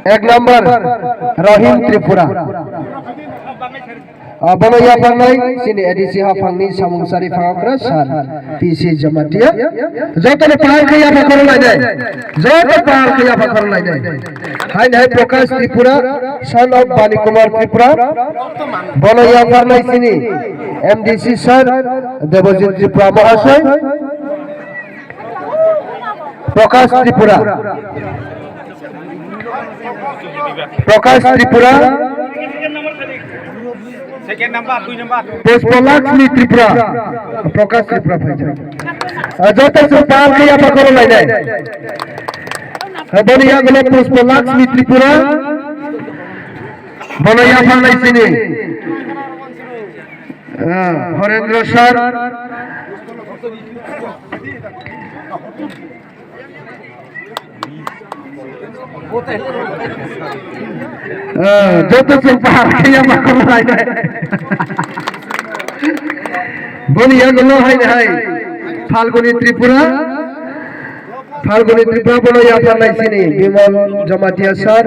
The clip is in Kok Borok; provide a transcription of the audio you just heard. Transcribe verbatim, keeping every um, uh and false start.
Ek number, Rahim Tripura. Ah, bono yapharnai chini A D C haphangni samung chari phangokra sir P C Jamatia. Jotono pal khe yapha khorok lainai. Joto pal khe yapha khorok lainai. Haini hai Prakash Tripura, son of Bani Kumar Tripura. Bono yapharnai chini M D C sir Debojit Tripura Mahasoi. Prakash Tripura. Prakash Tripura. Second number, dui number. Pushpa Lakshmi Tripura. Prakash Tripura phaijak. Ah, joto chwng pal khe yapha khorok lainai. Ah, boni yagulo Pushpa Lakshmi Tripura. Bono yapharnai chini. Ah, Horendra sir. Ah, joto chwng pahar khe yapha khorok lainai. Boni yagulo haini hai Phalguni Tripura. Phalguni Tripura bono yapharnai chini Bimal Jamatia sir.